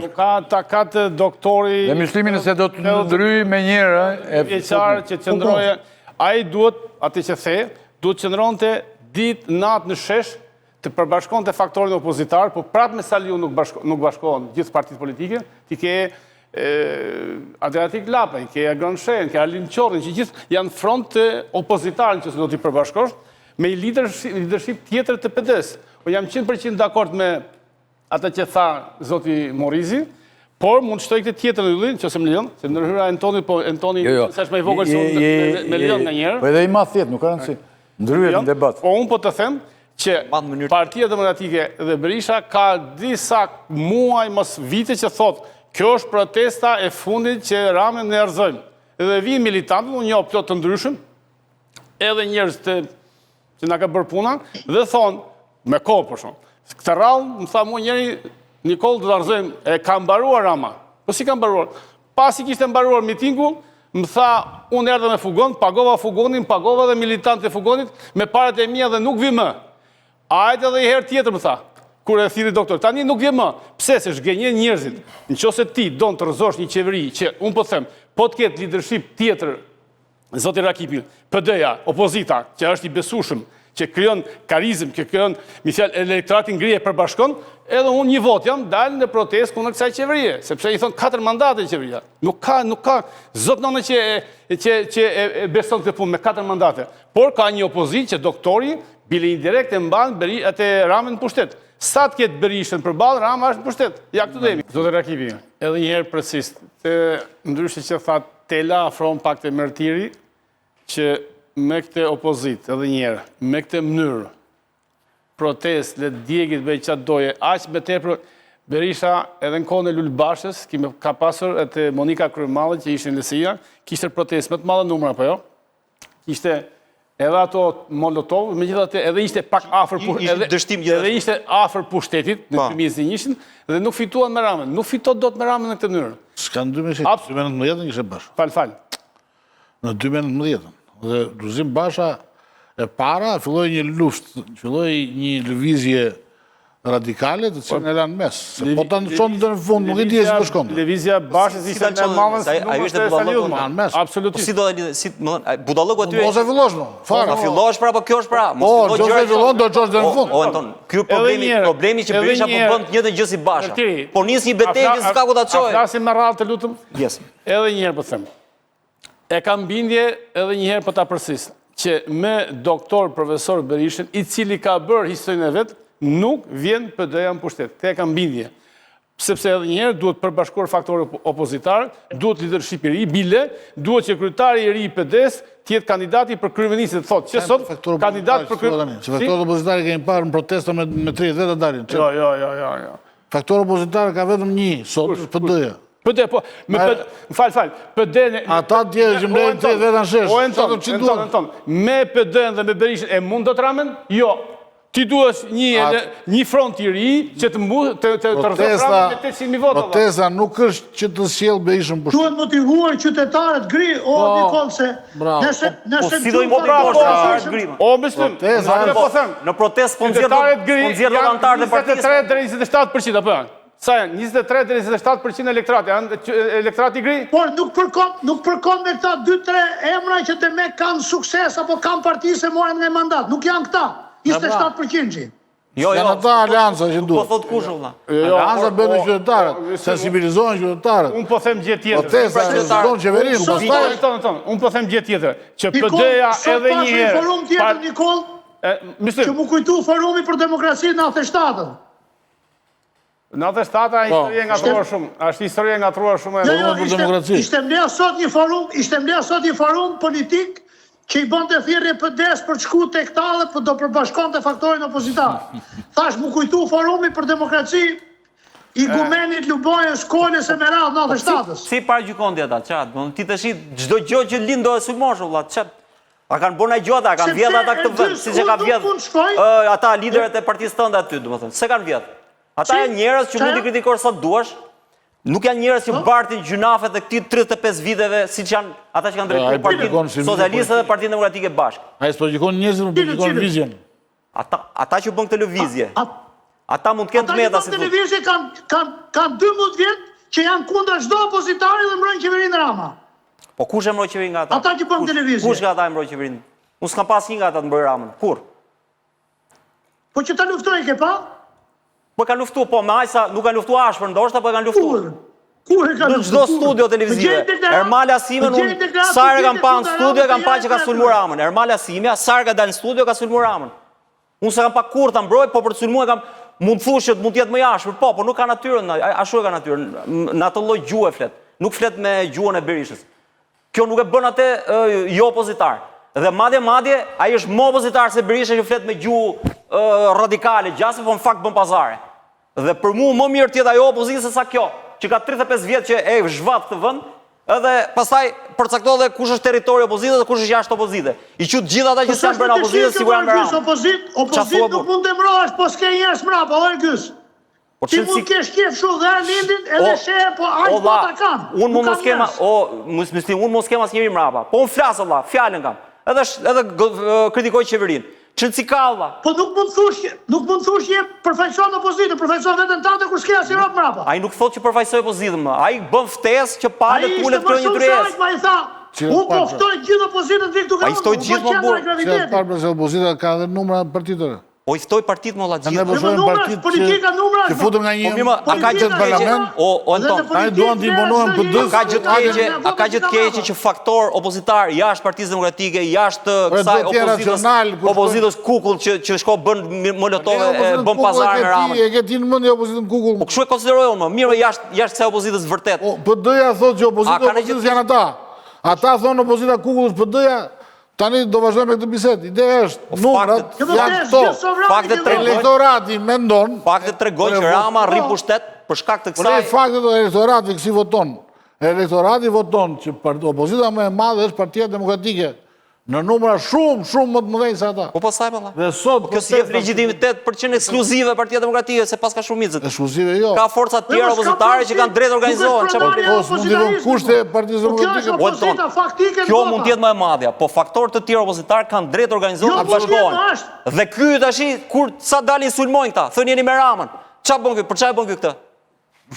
Nuk ka takat doktori... Dhe Myslimi nëse do të ndryj me njërë... Vjeçar që të qëndroje... Ai duhet, atë që the, duhet qëndronte ditë, natë në shesh, të përbashkonte faktorin opozitar, po prapë me Saliun nuk, bashko, nuk bashkohen gjithë partitë politike, ti ke Adriatik Lapajn, ke Agron Shehun, ke Arlind Qorrin, që gjithë janë front opozitar në që se do t'i përbashkosh, me një leadership tjetër të PD-së. Po jam 100% dakord me atë që tha zoti Murrizi, por mund të shtoj këtë tjetër në yllin, që se më lejon, se ndërhyra Entonit, po Entoni jo, jo. se është më i vogël se unë më lejon nganjëherë. Po edhe i madh thjet, nuk ka rëndësi. Ndryhet në debat. Po unë po të them që Partia Demokratike dhe Berisha ka disa muaj mos vite që thotë, kjo është protesta e fundit që Ramën ne rrëzojmë. Dhe vijnë militantët, unë njoh plot të ndryshëm, edhe njerëz të që na ka bërë puna, dhe thonë, me kohë për shumë, këtë radhë, më tha mua njëri, Nikoll do ta rrëzojmë, e ka mbaruar Rama. Po si ka mbaruar? Pasi kishte mbaruar mitingu, më tha, unë erdha me fugon, pagova fugonin, pagova dhe militantët e fugonit, me paret e mia dhe nuk vi më. Ajde edhe një herë tjetër, më tha, kur e thirri doktor. Tani nuk vjen më. Pse se zhgënjen njerëzit? Në qoftë se ti don të rrëzosh një qeveri që, unë po them, po të ketë leadership tjetër Zoti Rakipi, PD-ja, opozita, që është i besueshëm, që krijon karizëm, që krijon, me fjalë, elektoratin gri e përbashkon, edhe unë një votë jam dalë në protestë kundër kësaj qeverie, sepse i thonë katër mandate qeveria. Nuk ka, nuk ka zot nënë që që që e, e beson këtë punë me katër mandate. Por ka një opozitë që doktori bile indirekt e mban Beri atë Ramën në pushtet. Sa të ketë Berishën përballë, Rama është në pushtet. Ja këtu do jemi. Zoti Rakipi, edhe një herë precis, të ndryshe që tha Tela afron pak te Mërtiri që me këtë opozitë, edhe një herë, me këtë mënyrë, protestë, le të djegit bëj ça të doje, aq më tepër Berisha edhe në kohën e Lul Bashës, ka pasur edhe Monika Kryemadhi që ishte në LSI-a, kishte protestë më të madhe numër apo jo? Kishte edhe ato Molotov, megjithatë edhe ishte pak afër edhe dështim edhe ishte afër pushtetit në 2021 dhe nuk fituan me Ramën. Nuk fiton dot me Ramën në këtë mënyrë. S'ka në 2019 ishte Basha. Fal, fal. Në 2019. Dhe Lulzim Basha e para filloi një luftë, filloi një lëvizje radikale të cilën e lanë në mes. Se po ta çonte deri në fund, nuk e di si do shkonte. Lëvizja Bashës ishte më e madhe se ajo ishte budallëku. Në mes. Absolutisht. Po si do ta lidhë, si, më thënë, budallëku aty. Mos e fillosh më. Fare. Po fillosh pra, po kjo është pra. Mos po, fillo gjëra. Po, fillon do çosh deri në fund. O Anton, ky problemi, problemi që Berisha po bën të njëjtën gjë si Basha. Po nis një betejë që s'ka ku ta çojë. A flasim me radhë të lutem? Yes. Edhe një herë po them. E kam bindje edhe një herë po ta përsëris, që me doktor profesor Berishën, i cili ka bërë historinë e vet, nuk vjen PD-ja në pushtet. Këtë e kam bindje. Sepse edhe një herë duhet përbashkuar faktori opozitar, duhet leadership i ri, bile, duhet që kryetari i ri i PD-së të jetë kandidati për kryeministër, thotë që sot kandidat për kryeministër. Se faktorët opozitarë kemi parë në protesta me me 30 veta dalin. Jo, jo, jo, jo, jo. Faktor opozitar ka vetëm një, sot është PD-ja. PD, po, me PD, më fal, fal, PD... Ata dje që mbledhin 30 veta në shesh, o Enton, Enton, Enton, me PD-n dhe me Berishën, e mund dot Ramën? Jo. Ti duhet një, një front i ri që të mbu, të, të, të rrëzosh Ramën me 800.000 vota. Protesta nuk është që të sjellë Berishën pushtet. Duhet motivuar qytetarët gri, o po, Nikoll, se nëse, po, nëse po, si do i motivosh qytetarët gri? O, Myslim, protesta, po them, në protestë po nxjerr po nxjerr anëtarët e partisë. 23 deri 27%, apo janë? Sa janë? 23 deri 27% elektorati, janë elektorati gri? Por nuk përkon, nuk përkon me këta 2-3 emra që demek kanë sukses apo kanë parti se morën nga mandat. Nuk janë këta. 27%. Jo, jo. Janë ata aleanca që duhet. Po thotë kush vëlla? Jo, jo, aleanca bëhet me qytetarët, sensibilizohen qytetarët. Unë po them gjë tjetër. Protesta rrezikon qeverinë, pastaj. Unë po them gjë tjetër, që PD-ja edhe një herë. Forum tjetër Nikoll. Që m'u kujtu forumi për demokraci në 97-ën. 97-a po. histori e ngatërruar shumë. Është histori e ngatërruar shumë e jo, jo, ishte, ishte mbledh sot një forum, ishte mbledh sot një forum politik që i bënte thirrje PD-s për të shku tek ta dhe për do përbashkonte faktorin opozitar. Thash m'u kujtu forumi për demokraci i Gumenit, Lubonjës, Kolës e me radhë 97-ës. Si, si paragjykon ti ata, ça? Do ti tash çdo gjë që lind do e sulmosh vëlla, ça? A kanë bërë ndonjë gjë ata, a kanë vjedhë ata këtë vend, siç e kanë vjedhë ata liderët e partisë tënde aty, domethënë, s'e kanë vjedhë. Ata janë njerëz që mund t'i kritikosh sa të duash, nuk janë njerëz që po. bartin gjynafet e këtij 35 viteve, siç janë ata që kanë drejtuar partinë socialiste dhe partinë demokratike bashkë. Ai s'po gjykon njerëzit, po gjykon lëvizjen. Ata, ata që bënë këtë lëvizje. Ata mund të kenë të meta si Ata që lëvizje kanë kanë kanë 12 vjet që janë kundër çdo opozitari dhe mbrojnë qeverinë Rama. Po kush e mbroi qeverinë nga ata? Ata që bënë televizje. Kush nga ata e mbroi qeverinë? Unë s'kam pas një nga ata të mbrojë Ramën. Kurrë. Po që ta luftoj ke pa? Po ka luftu, po me aq sa nuk ka luftu ashpër ndoshta, po e kanë luftu. Kur? Kur e ka luftu? Në çdo studio televizive. Ermal Asimen unë sa herë kam pa në studio kam pa që ka sulmuar Ramën. Ermal Asimja sa herë ka dalë në studio ka sulmuar Ramën. Unë s'e kam pa kurrë ta mbroj, po për të sulmuar kam mund të thuash që mund të jetë më i ashpër, po, po nuk ka natyrën, ashtu e ka natyrën, në atë lloj gjuhe flet. Nuk flet me gjuhën e Berishës. Kjo nuk e bën atë jo opozitar. Dhe madje madje ai është më opozitar se Berisha që flet me gjuhë radikale, gjasme, po në fakt bën pazare. Dhe për mua më mirë të jetë ajo opozitë se sa kjo, që ka 35 vjet që e zhvat këtë vend, edhe pastaj përcakto dhe kush është territori i opozitës dhe kush është jashtë opozite. I qu të gjithë ata që po s'janë brenda opozitës sikur janë me Ramën. Opozitë, opozitë nuk mund të emërohesh, po s'ke njerëz mbrapa, o Ergys. Po Ti mund të kesh qejf shumë dhe Arlindin edhe shehe, po aq vota kanë. Unë mund mos kem, o mos myslim, unë mos kem asnjeri mbrapa. Po unë flas valla, fjalën kam. Edhe edhe kritikoj qeverinë. Ç'rëndësi ka valla? Po nuk mund të thush, nuk mund të thush që përfaqëson opozitën, përfaqëson veten tënde kur s'ke asnjë rob mbrapa. Ai nuk thotë që përfaqësoj opozitën më. Ai bën ftesë që palët të ulen të krijojnë një tryezë. Ai tha, unë po ftoj gjithë opozitën të vijë këtu. Ai ftoi gjithë më burrë. Cilat palë se opozita ka edhe numra partitë. Po i ftoi partitë më valla gjithë. Ne po shohim partitë politika numra. Që futën nga një po, a ka gjë të parlament? O o Anton, ai duan të imponohen PD. A ka gjë të keqe, a ka gjë të keqe që faktor opozitar jashtë Partisë Demokratike, jashtë kësaj opozitës, opozitës kukull që që shko bën molotove, bën pazar me Ramën. E ke ti në mendje opozitën kukull. Po kështu e konsideroj unë, më mirë jashtë jashtë kësaj opozitës vërtet. Po PD-ja thotë që opozita opozitës janë ata. Ata thonë opozita kukull është PD-ja, Tani do vazhdojmë me këtë bisedë. Ideja është, po numrat janë këto. Faktet tregojnë elektorati mendon. Faktet tregojnë që Rama rri në pushtet për shkak të kësaj. Po faktet do elektorati si voton. Elektorati voton që opozita më e madhe është Partia Demokratike. Në numra shumë, shumë më të mëdhenj se ata. Po po sa e valla. Dhe sot po kjo s'i jep legjitimitet për të qenë ekskluzive Partia Demokratike se paska shumicën. Ekskluzive jo. Ka forca të tjera opozitare që kanë drejtë organizohen, çfarë po? Po s'mund t'i vëmë kushte Partisë po Demokratike. Po opozita faktike Kjo mund të jetë më e madhja, po faktorë të tjerë opozitarë kanë drejtë organizohen jo, të bashkohen. Dhe ky tashi kur sa dalin sulmojnë këta, thonë jeni me Ramën. Çfarë bën ky? Për çfarë bën ky këtë?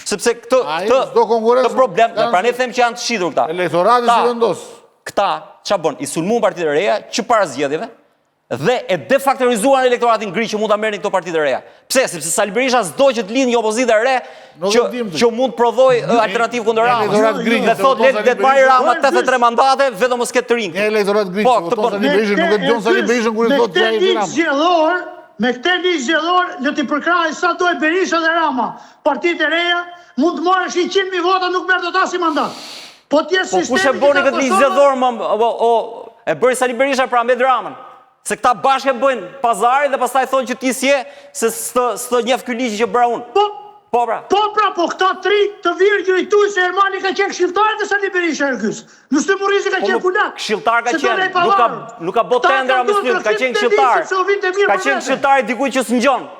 Sepse këtë këtë këtë problem, dhe prandaj them që janë të shitur këta. Elektorati si vendos. Këta çfarë bën? I sulmuan partitë e reja që para zgjedhjeve dhe e defaktorizuan elektoratin gri që mund ta merrnin këto partitë e reja. Pse? Sepse Sali Berisha s'do që të lindë një opozitë e re që që mund të prodhojë alternativë kundër Ramës. Dhe thotë le të marrë Rama 83 mandate, vetëm mos ketë të rinj. Një elektorat gri po, që voton Sali Berishën, nuk e dëgjon Sali Berishën kur i thotë që ai Rama. Zgjedhor, me këtë ligj zgjedhor le t'i përkrahë sa do Berisha dhe Rama. Partitë e reja mund të marrësh 100.000 vota nuk merr dot asnjë mandat. Po të jetë po kush e bëri këtë ligj zgjedhor më o, o e bëri Sali Berisha pra me Ramën. Se këta bashkë e bëjnë pazarin dhe pastaj thonë që ti s'je se s'të s'të njeh ky ligj që bëra unë. Po. Po pra. Po pra, po këta tri të virgjërit tuaj se Ermali ka qenë këshilltar te Sali Berisha Ergys. Myslim Murrizi ka po, qenë kulak. Këshilltar ka qenë, nuk ka nuk ka bë tendera Myslim, ka qenë këshilltar. Ka qenë këshilltar i dikujt që s'ngjon.